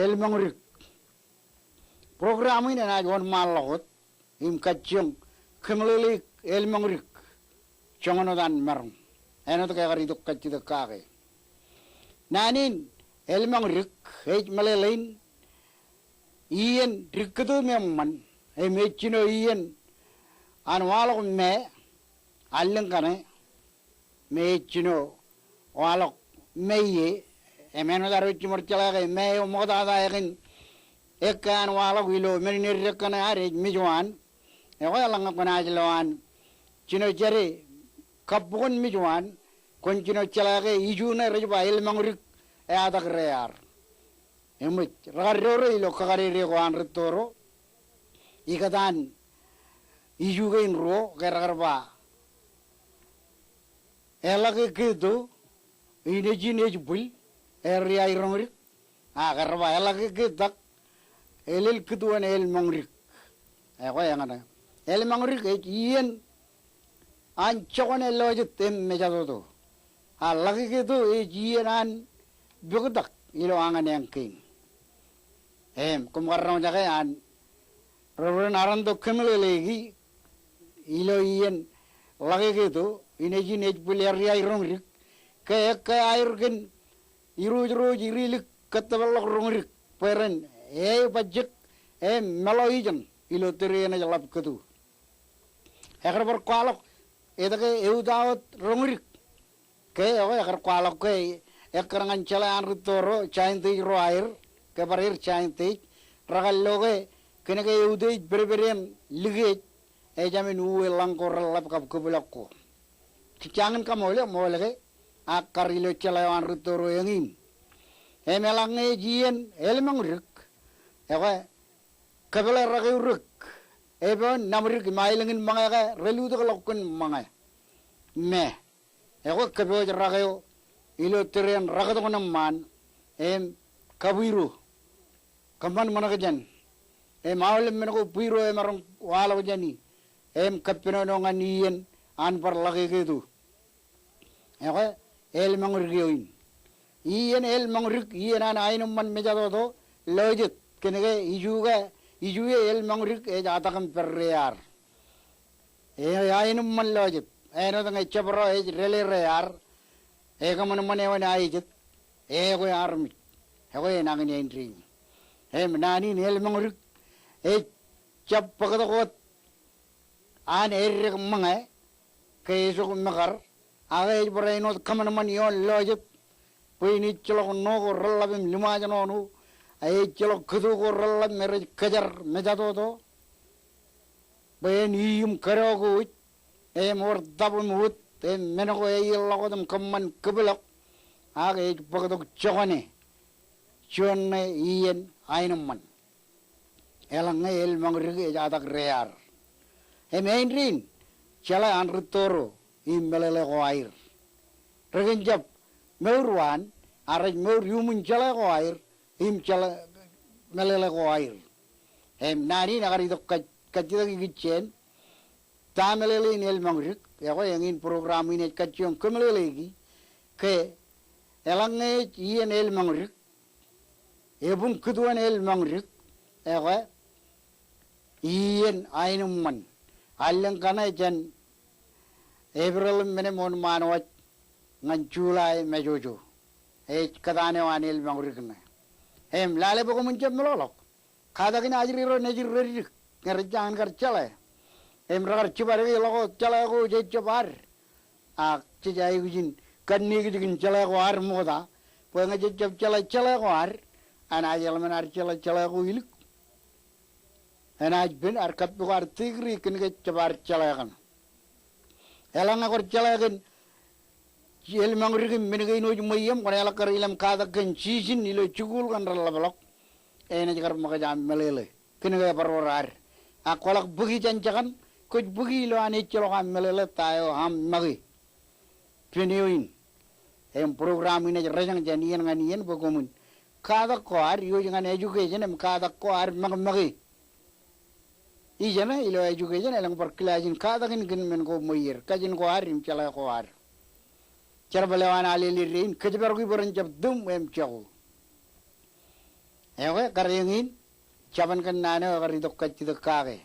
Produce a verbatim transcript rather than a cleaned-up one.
Elmañrik. Program in enaaj wōnṃaanḷọk wōt im kajjioñ kōmeḷeḷeik elmañrik joñan wōt an maroñ. Āinwōt ke ekar itok kajjitōk kake. Naan in elmañrik ej meḷeḷein iien dik kōto im eṃṃan im ej jino iien an waḷọk me allōñ kaṇe me ej jino waḷọk me ie, im āinwōt ad wōj jiṃor jeḷā ke me eo ṃoktata ekōn ekkā an waḷọk ilo men in eddek kaṇe ad ej Mijuan. Ekwe eḷaññe kwōnaaj lo an jino jade kabbokon Mijuan, kwōn jino jeḷā ke iju ṇe rej ba elmañrik eatak rear. Eṃōj, rekar dodo ilo kakadede ko an rūtto ro ikōtaan iju kein ruo ke rekar ba eḷake keto, inejin ej bwil, erria iroñrik. Ak erba eḷake ketak, elel kūtuon elmañrik. Ekwe eñṇe. Elmañrik ej iien an jokwane lọjet im mejatoto. A ḷake keto ej iien an bōktak ilo añōneañ kein. Im, koṃ kar roñjake an ro ren aranto kōmeḷeḷeiki ilo iien ḷake keto, inejin ej bwil, erria iroñrik, ke ekkā aer kōn irooj rooj irilik kōttōpar ḷọk roñrik bwe ren eae bajjek im meḷọk ijeṇ ilo tōre enaaj ḷap kōto. Ekar bar kwaḷọk etke eutaot roñrik ke, ekwe ekar kwaḷọk ke ekkar ñan jeḷā an rūtto ro, scientist ro aer, ke bar er scientist, rekar lo ke kōnke eutiej pedped in likej, ejāmin uwe lañ ko reḷḷap kab kōpilọk ko. Jañin kaṃool eṃool ke, ak kar ilo jeḷā eo an rūtto ro eñin. Im eḷaññe ej iien elmañrik, ekwe kōpeḷḷọk rak eurōk, epoon, naṃdik im aelōñ in ṃōñā ke relutōkḷọk kōn ṃōñā. Me ekwe kōpooj rak eo ilo tōre en raktok ṇe ṃaan im kabwiro, kōṃṃan ṃōṇōkjeṇ im aolep men ko bwiro emaroñ waḷọk jāni im kōppān eo ñan iien an bar ḷake keto. Ekwe elmañrik eo in. Iien elmañrik iien an aenōṃṃan mejatoto lọjet kōnke iju ke, iju e elmañrik ej atak im pād rear. E aenōṃṃan lọjet, āinwōt ñe jabdewōt ej dāle rear, e kōṃanṃan eo an aejet, e ekwe armej. Ekwe enañin āindein. Im naan in elmañrik ej jab bōktok wōt an eddek ṃōñā ke ejok mekar, ak ej bar āinwōt kōṃanṃan ioon lọjet bwe in ejjeḷọk ṇo ko reḷḷap im liṃaajṇọṇo, ak ejjeḷọk kōto ko reḷḷap me rej kōjar mejatoto bwe en iium kōdọọk wōj im wōr tap im wōt im men ko eaeḷḷọk wōt im kōṃṃan kōpilọk, ak ej bōktok jokwane juon ṇe iien aenōṃṃan. Eḷaññe elmañdik ej atak rear. Im āindein jeḷā an rūtto ro im meḷeḷe ko aer. Rekōn jab mour waan, ak rej mour iuṃwin jeḷā ko aer im jeḷā meḷeḷe ko aer. Im naan in ekar itok kaj-, kajjitōk ikijjien ta meḷeḷein elmañdik, ekwe eñin program in ej kajjioñ kōmeḷeḷeiki ke eḷaññe ej iien elmañdik, ebuñ kūtuon elmañdik, ekwe iien aenōṃṃan. Allōñ kaṇe jān Epril im men im wōnṃaanwōj ñan July, mejojo. Ej kōtaan eo an elmañdik ṇe. Im lale bwe koṃwin jab meḷọkḷọk. Katak in ajri ro nejid reddik ñe rej jañin kar jeḷā. Im rekar jibadeke ḷọk wōt jeḷā ko jej jab ad. Ak jej aikuj in kanniōk jikin jeḷā ko ad ṃokta. Bwe ñe jej jab jeḷā jeḷā ko ad, enaaj eḷmen ad jeḷā jeḷā ko ilik. Enaaj pen ad kappok ad tikri kōn ke jab ad jeḷā kaṇ. Eḷaññe kwōj jeḷā kōn elmañdik im men kein wōj ṃweiōṃ, kwōn eḷak kar ilem katak kōn jiljino ilo jikuuḷ kaṇ reḷḷapḷọk. Enaaj kar ṃōkaj aṃ meḷeḷe kōn ke ebar wōr ad. Ak kwōḷak bōki jān jekōṇ, kwōj bōki ilo an ejjeḷọk aṃ meḷeḷe ta eo aṃ make. Pen eo in. Im program in ej rejañ jān iien ñan iien bwe koṃwin katak ko ad, iwōj ñan education im katak ko ad ṃakṃake. Ijeṇe ilo education elōñ bar kilaaj in katakin kōn men ko ṃweier, kajin ko ad im jeḷā ko ad. Jerbal eo an Alele dein, kōjparok bwe ren jab tūṃ im jako. Ekwe, kar eñin, jabōn kōnnaan eo ekar itok kajjitōk kake.